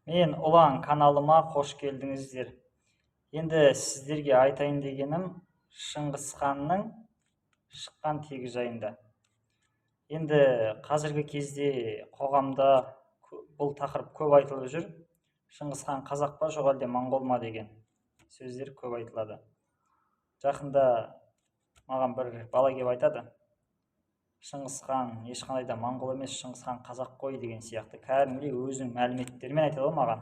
Мен Ұлан каналыма қош келдіңіздер. Енді сіздерге айтайын дегенім Шыңғыс ханның шыққан тегі жайында. Енді қазіргі кезде қоғамда бұл тақырып көп айтылып жүр. Шыңғыс хан қазақ па, жоқ әлде моңғол ма деген сөздер көп айтылады. Жақында маған бір бала келіп айтады: Шыңғыс хан ешқандай да моңғол емес, Шыңғыс хан қазақ қой деген сияқты. Кәдімгідей өзінің мәліметтерімен айтады ғой маған.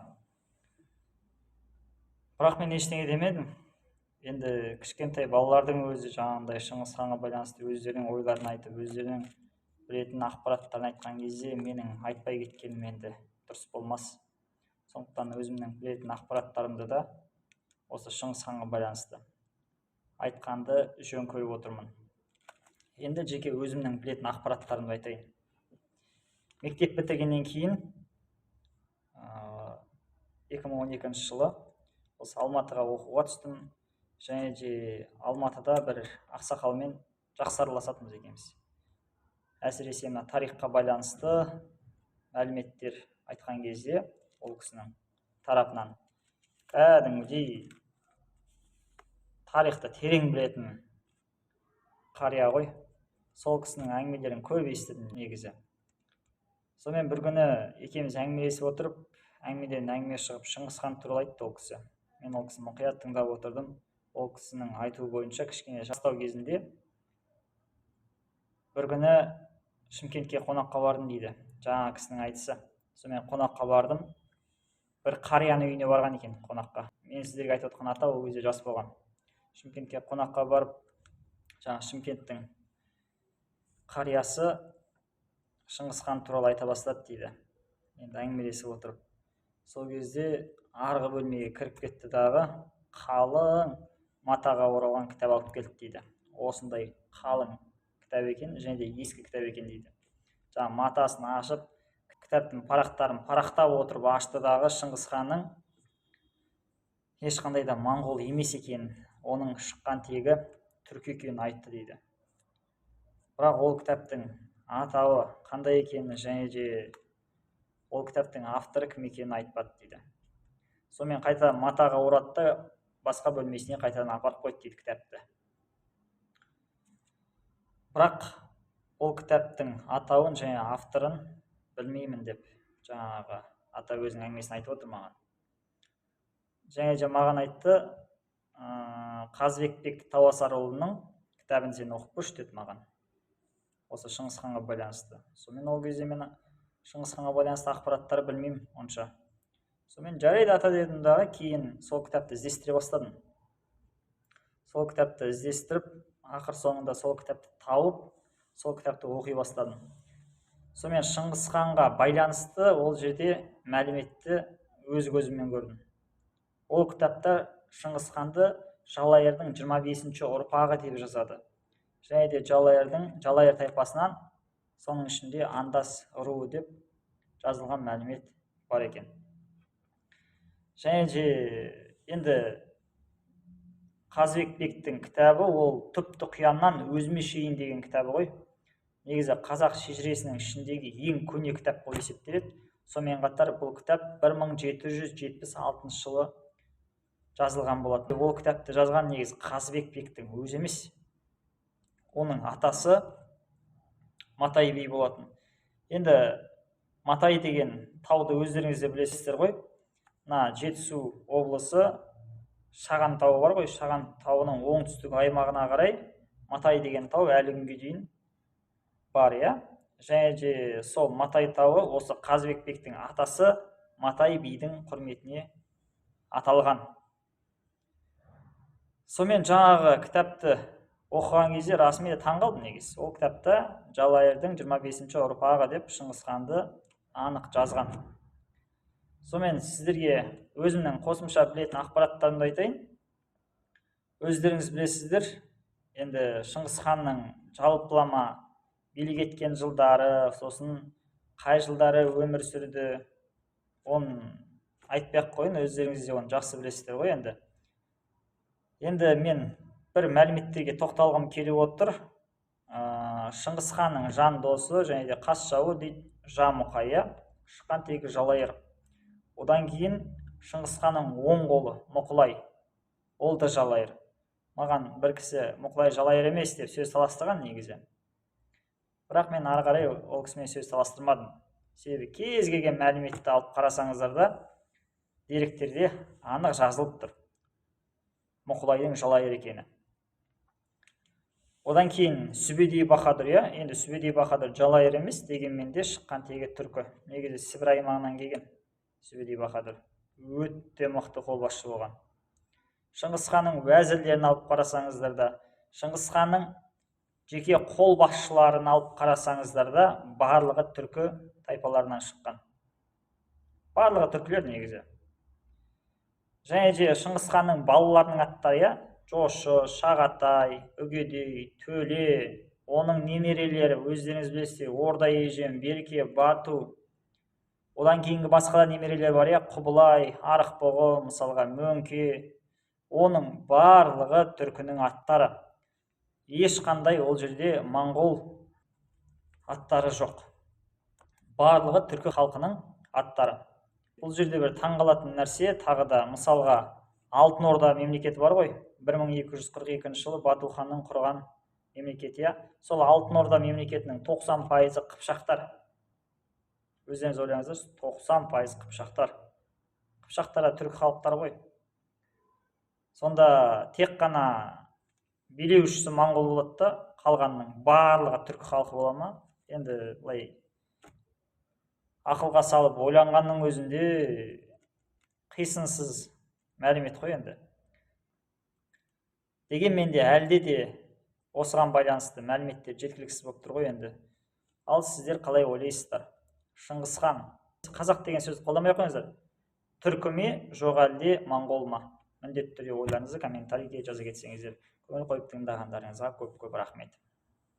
Бірақ мен ештеңе демедім. Енді кішкентай балалардың өзі жаңағындай Шыңғыс ханға байланысты өздерінің ойларын айтып, өздерінің білетін ақпараттарын айтқан кезде менің айтпай кеткенім енді дұрыс болмас. Сондықтан өзімнің білетін ақпараттарымды да осы Шыңғыс ханға байланысты айтқанды жөн көріп отырмын. Енді жеке өзімнің білетін ақпараттарымды айтайын. Мектеп бітіргеннен кейін 2012 жылы осы Алматыға оқуға түстім. Және де Алматыда бір ақсақалмен жақсы араласатынбыз екеуміз. Әсіресе мына тарихқа байланысты мәліметтер айтқан кезде ол кісінің тарапынан кәдімгідей тарихты терең білетін қария ғой. Сол кісінің әңгімелерін көп естідім негізі. Сонымен бір күні екеуміз әңгімелесіп отырып, әңгімеден әңгіме шығып, Шыңғыс хан туралы айтты ол кісі. Мен ол кісіні мұқият тыңдап отырдым. Ол кісінің айтуы бойынша, кішкене жастау кезінде бір күні Шымкентке қонаққа бардым дейді, жаңа кісінің айтысы. Сонымен қонаққа бардым, бір қарияның үйіне барған екен қонаққа. Мен сіздерге айтып отқан ата ол кезде жас болған. Шымкентке қонаққа барып, жаңа Шымкенттің қариясы Шыңғыс хан туралы айта бастады дейді. Енді әңгімелесіп отырып, сол кезде арғы бөлмеге кіріп кетті дағы, қалың матаға оралған кітап алып келді дейді. Осындай қалың кітап екен және де ескі кітап екен дейді. Жаңа матасын ашып, кітаптың парақтарын парақтап отырып ашты дағы, Шыңғыс ханның ешқандай да моңғол емес екенін, оның шыққан тегі түркі екенін айтты дейді. Бірақ ол кітаптың атауы қандай екенін және де ол кітаптың авторы кім екенін айтпады дейді. Сонымен қайта матаға орады да, басқа бөлмесіне қайтадан апарып қойды дейді кітапты. Бірақ ол кітаптың атауын және авторын білмеймін деп жаңағы ата өзінің әңгімесін айтып отыр маған. Және де маған айтты, Қазыбекбек Тауасарұлының кітабын сен оқып көрші деді маған, осы Шыңғыс ханға байланысты. Сонымен ол кезде мен Шыңғыс ханға байланысты ақпараттар білмеймін онша. Сонымен жарайды, ата дедім дағы, кейін сол кітапты іздестіре бастадым. Сол кітапты іздестіріп, ақыр соңында сол кітапты тауып, сол кітапты оқи бастадым. Сонымен Шыңғыс ханға байланысты ол жерде мәліметті өз көзіммен көрдім. Ол кітапта Шыңғыс ханды Жалайырдың 25-ші ұрпағы деп жазады. Және де Жалайыр тайпасынан, соның ішінде Андас руы деп жазылған мәлімет бар екен. Және де енді Қазыбек бектің кітабы ол «Түпті құяннан өзіме шейін» деген кітабы ғой. Негізі қазақ шежіресінің ішіндегі ең көне кітап болып есептеледі. Сонымен қатар бұл кітап 1776 жылы жазылған болатын. Ол кітапты жазған негізі Қазыбек бектің өзі емес, оның атасы Матай би болатын. Енді Матай деген тауды өздеріңіз де білесіздер ғой. Мына Жетісу облысы Шаған тауы бар ғой, Шаған тауының оңтүстік аймағына қарай Матай деген тау әлі күнге дейін бар, иә. Және де сол Матай тауы осы Қазыбек бектің атасы Матай бидің құрметіне аталған. Сонымен жаңағы кітапты оқыған кезде расымен де таң қалдым негізі. Ол кітапта Жалайырдың 25-ші ұрпағы деп Шыңғыс ханды анық жазған. Сонымен сіздерге өзімнің қосымша білетін ақпараттарымды айтайын. Өздеріңіз білесіздер, енді Шыңғыс ханның жалпылама билік еткен жылдары, сосын қай жылдары өмір сүрді, оны айтпай ақ қояйын, өздеріңіз де оны жақсы білесіздер ғой енді. Енді мен бір мәліметтерге тоқталғым келіп отыр. Шыңғыс ханның жан досы және де қас жауы дейді Жамұқа, иә, шыққан тегі Жалайыр. Одан кейін Шыңғыс ханның оң қолы Мұқылай, ол да жалайыр. Маған бір кісі Мұқылай жалайыр емес деп сөз таластырған негізі. Бірақ мен ары қарай ол кісімен сөз таластырмадым. Себебі кез келген мәліметті алып қарасаңыздар да, деректерде анық жазылып тұр Мұқылайдың жалайыр екені. Одан кейін Сүбедей Баһадүр, иә, енді Сүбедей Баһадүр жалайыр емес, дегенмен де шыққан тегі түркі. Негізі Сібір аймағынан келген Сүбедей Баһадүр өте мықты қолбасшы болған. Шыңғыс ханның уәзірлерін алып қарасаңыздар да, Шыңғыс ханның жеке қолбасшыларын алып қарасаңыздар да, барлығы түркі тайпаларынан шыққан. Барлығы түркілер негізі. Және де Шыңғыс ханның балаларының аттары, иә, Жошы, Шағатай, Үгедей, Төле, оның немерелері өздеріңіз білесіздер, Орда Ежен, Берке, Бату. Одан кейінгі басқа да немерелер бар, иә, Құбылай, Арықбұғы, мысалға Мөңке. Оның барлығы түркінің аттары. Ешқандай ол жерде моңғол аттары жоқ. Барлығы түркі халқының аттары. Бұл жерде бір таңғалатын нәрсе тағы да, мысалға Алтын Орда мемлекеті бар ғой, 1242 жылы Бату ханның құрған мемлекеті, иә. Сол Алтын Орда мемлекетінің 90% қыпшақтар. Өздеріңіз ойлаңыздаршы, 90% қыпшақтар. Қыпшақтар да түркі халықтары ғой. Сонда тек қана билеушісі моңғол болады да, қалғанының барлығы түркі халқы бола ма? Енді былай ақылға салып ойланғанның өзінде қисынсыз мәлімет қой енді. Дегенмен де әлде де осыған байланысты мәліметтер жеткіліксіз болып тұр ғой енді. Ал сіздер қалай ойлайсыздар? Шыңғыс хан, қазақ деген сөзді қолданбай ақ қойыңыздар, түркі ме, жоқ әлде моңғол ма? Міндетті түрде ойларыңызды комментарийге жаза кетсеңіздер. Көңіл қойып тыңдағандарыңызға көп-көп рахмет.